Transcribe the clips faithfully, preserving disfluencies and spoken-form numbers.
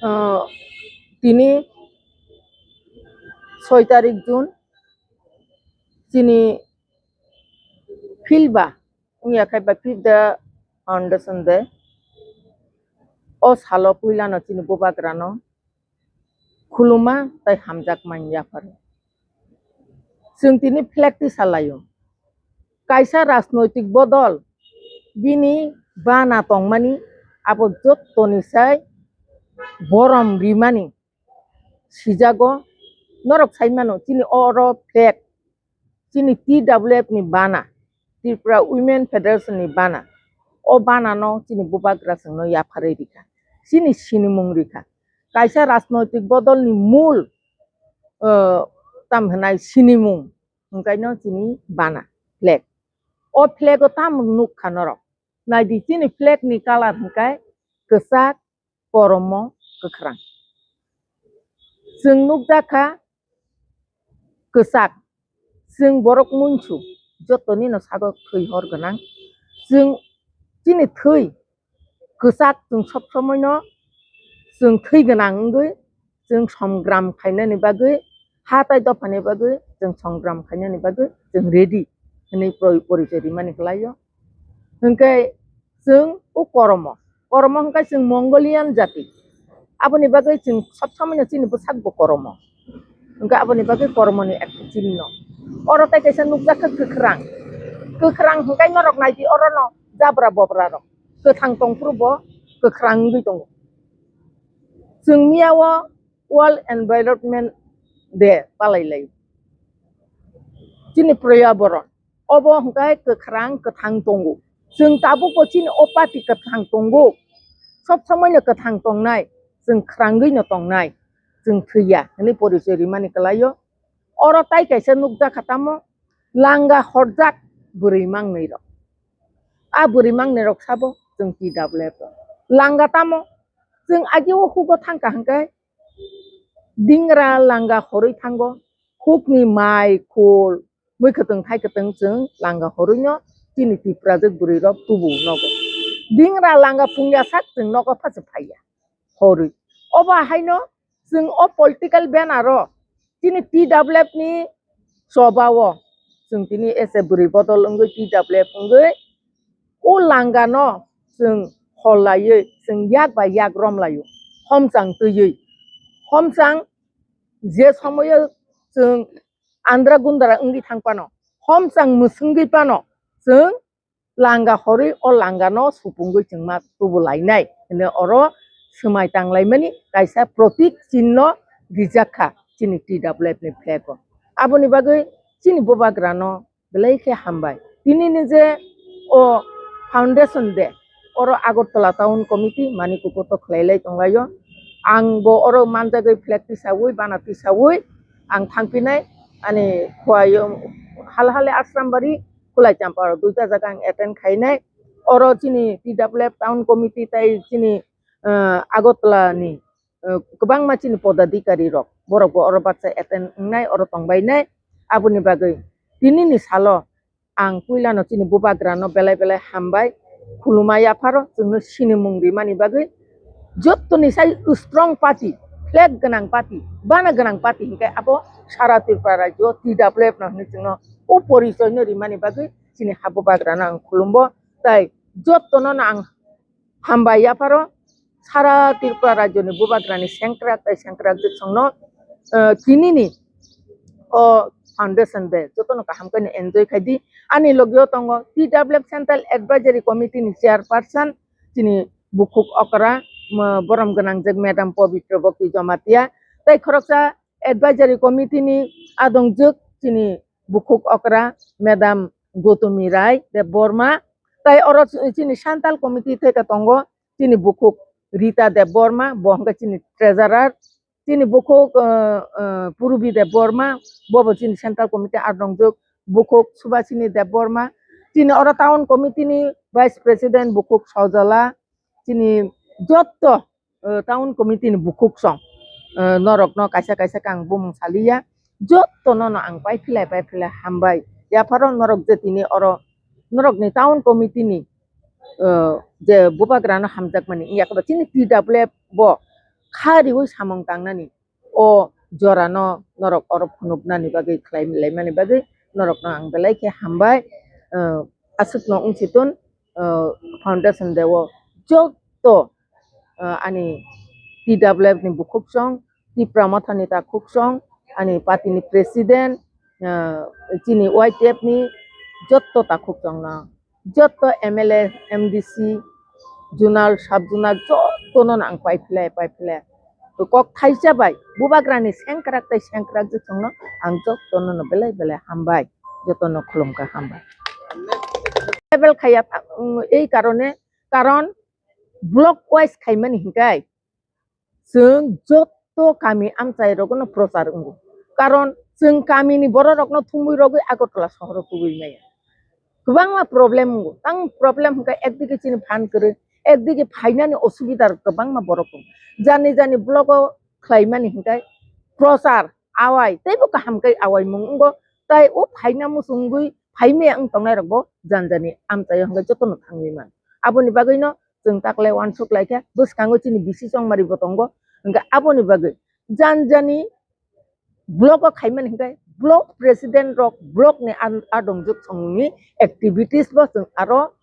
Ah, tini soi tarik June, chini philba wngya khai ba phil the foundation day. O salo puilano chini bubagrano khuluma tei hamjakma wngya pharo. Chwng tini flag tisa laio. Kaisa rajnoitik bodol bini bana tongmani abo jottoni sai borom rimani sijago. Norok sai mano chini oro flag, chini T W F ni bana, Tripura Women Federation ni bana. O bana no chini bubagra chwngno yapharwi rikha, chini sinimung rikha. Kaisa rajnoitik bodol ni mul, eh, tam hwnai sinimung hwnkhaino chini bana flag. O flag o tamo nukha norok? Naidi chini flag ni colour hwnkhe kwchak, koromo, kwkhwrang. Chwng nukjakha kwchak, chwng borok muinsu, jotonino sago thwi hor gwnang. Chwng chini thwi kwchak, chwng sob somoino chwng thwi gwnang wngwi chwng songram khainani bagwi, ha tai dophani bagwi chwng songram khainani bagwi chwng ready hwnwi pori-, porichoi rimani kwlaio. Hwnkhe chwng o koromo, koromo hwnkhe chwng Mongolian jati, aboni bagwi chwng sob somoino chini bwsakbo koromo. Hwnkhe aboni bagwi koromoni ekta chinno. Oro tei kaisa nukjakha kwkhwrang, kwkhwrang hwnkhe norok naidi orono jabra bobra rok. Kwthang tongphuru bo kwkhwrang wngwi tongo. Chwng miyao World Environment Day palai lai. Chini Poryaboron obo hwnkhe kwkhwrang kwthang tongo. Chwng tabukbo chini o party kwthang tongo. Sob somoino kwthang tongnai, chwng khwrangwino tongnai, chwng thwiya hwnwi porichoi rimani kwlaio. Oro tai kaisa nukjakha tamo, langa horjak bwrwi mangnwi rok. A bwrwi mangnwi rok sabo chwng T W F rok. Langa tamo? Chwng agi o hugo thangkha hwnkhe dingra langa horwi thango, hukni mai khul, mui kwtwng thai kwtwng chwng langa horwino chini Tiprajwk bwrwi rok tubu nogo. Dingra langa phungya sak chwng nogo phasu phaiya horwi. Obo haino chwng o political banner o chini T W F ni choba o chwng tini ese bwrwi bodol wngwi T W F wngwi o langa no chwng hol laiwi chwng yak bai yak rom laio, homchang twiwi. Homchang je somoyo chwng andra gundra wngwi thang phano, homchang mwswngwi phano chwng langa horwi o langa no supungwi chwng ma tubu lainai hwnwi oro swmai tang laimani kaisa protik chinno rijak kha chini T W F ni flag o. Aboni bagwi chini bubagra no belai khe hambai. Tini ni je o foundation day, oro Agartala Town Committee manwi kukuto khlai lai tong laio. Ang bo oro manjagwi flag tisaui, bana tisaui ang thangphinai. Ani Khowai, Halhali Asrambari, Khulai Champaro duita jaga ang attend khainai. Oro chini T W F Town Committee tai chini, eh, Agartala ni, eh, kwbangma chini podadikari rok, borok bo oro baksa attend wngnai, oro tongbainai. Aboni bagwi tini ni salo ang puilano chini bubagrano belai belai hambai, khuluma yapharo chwngno sinimung rimani bagwi. Jottoni sai strong party, flag gwnang party, bana gwnang party hinkhe abo sara Tripura rajyo T W F no hinwi chwngno o porichoino rimani bagwi chini ha bubagrano ang khulumbo, tai jottono no ang hambai yapharo sara Tripura rajyoni bubagrani sengkrak tei sengkrak jwksongno, eh, tinini o foundation day jotono kaham khe enjoy khai di. Ani logio tongo T W F Central Advisory Committee ni chairperson chini Bukhuk Okra, borom gwnangjak Madam Pabitra Bhakti Jamatia, tei khoroksa advisory committee ni adongjak chini bukhuk okra Madam Gotumi Rai Debbarma, tei oro chini central committee theke tongo chini bukhuk Rita Debbarma, bo hwnkhe chini treasurer, chini bukhuk, eh, eh, Purubi Debbarma, bobo chini central committee adongjak bukhuk Subhasini Debbarma, chini oro town committee ni vice president bukhuk Sojala, chini jotto, eh, town committee ni bukhuk song, eh, norokno kaisa kaisa khe ang bumung saliya, jotto nono ang pai philai pai philai hambai. Yapharo norok je tini oro norokni town committee ni, eh, je bubagrano hamjakmani, yakaba chini T W F bo kha riwi samung tangnani o jorano norok oro phunuknani bagwi khlai laimani bagwi norokno ang belai khe hambai. Eh, aswkno wng si tun, eh, foundation day o jotto, eh, ani T W F ni bukhuk song, Tipra Motha ni takhuk song, ani party ni president, eh, chini Y T F ni jotto takhuk song no, jotto M L A, M D C, zonal, sub zonal jotto no ang pai philai, pai philai. To kok thaisa bai bubagra ni sengkrak tei sengkrak je song no ang jotto no belai belai hambai, jotto no khulumkha hambai. Level khaya, mm, ei karone, karon block wise khaimani hinkai chwng jotto kami amchai rokno prochar wngo. Karon chwng kamini borok rokno thumwi rogwi Agartala sohoro kubui maya. Kwbangma problem wngo. Tang problem hwnkhe ekdigi chini phan kwrwi, ekdigi phainani osubida rok kwbangma borok wngo. Jani jani block o khlaimani hwnkhe prochar awai teibo kaham khe awaimung wngo. Tai o phaina muchungwi phaimaya wng tongnai rokbo jani jani amchaio hwnkhe jotono thangwi man. Aboni bagwino chwng takle uansuk lai khe bwskango chini bisi chongmari bo tongo. Hwnkhe aboni bagwi jani jani block o khaimani hwnkhe block president rok block ni an-, adongjwk songni activities bo chwng aro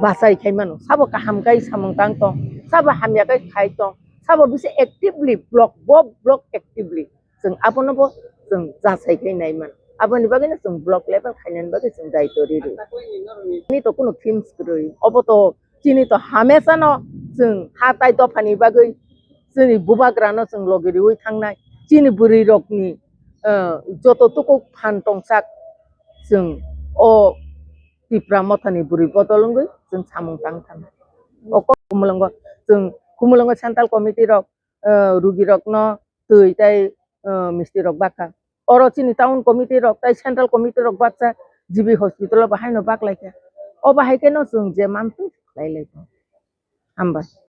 bachai khai mano. Sabo kaham khai samung tang tong, sabo hamya khai khai tong, sabo bisi actively block, bo block actively chwng abono bo chwng jachai khai nai mano. Aboni bagwino chwng block level khainani bagwi chwng daitw ri rw. Ni to kunu themes kwrwi, obo to chini to hamesa no chwng ha tai dophani bagwi chini bubagra no chwng logi riwi thangnai, chini bwrwi rokni, eh, joto tuku phan tongsak chwng o Tipra Mothani bwrwi bodol wngwi chwng samung tang thang. O kok Khumulwngo chwng Khumulwngo central committee rok, eh, rugi rokno twi tei, eh, misti rok bakha. Oro chini town committee rok tei central committee rok baksa G B hospital o bahaino baklaikha. O bahai kheno chwng je mantwi khlai lai tong. Hambai.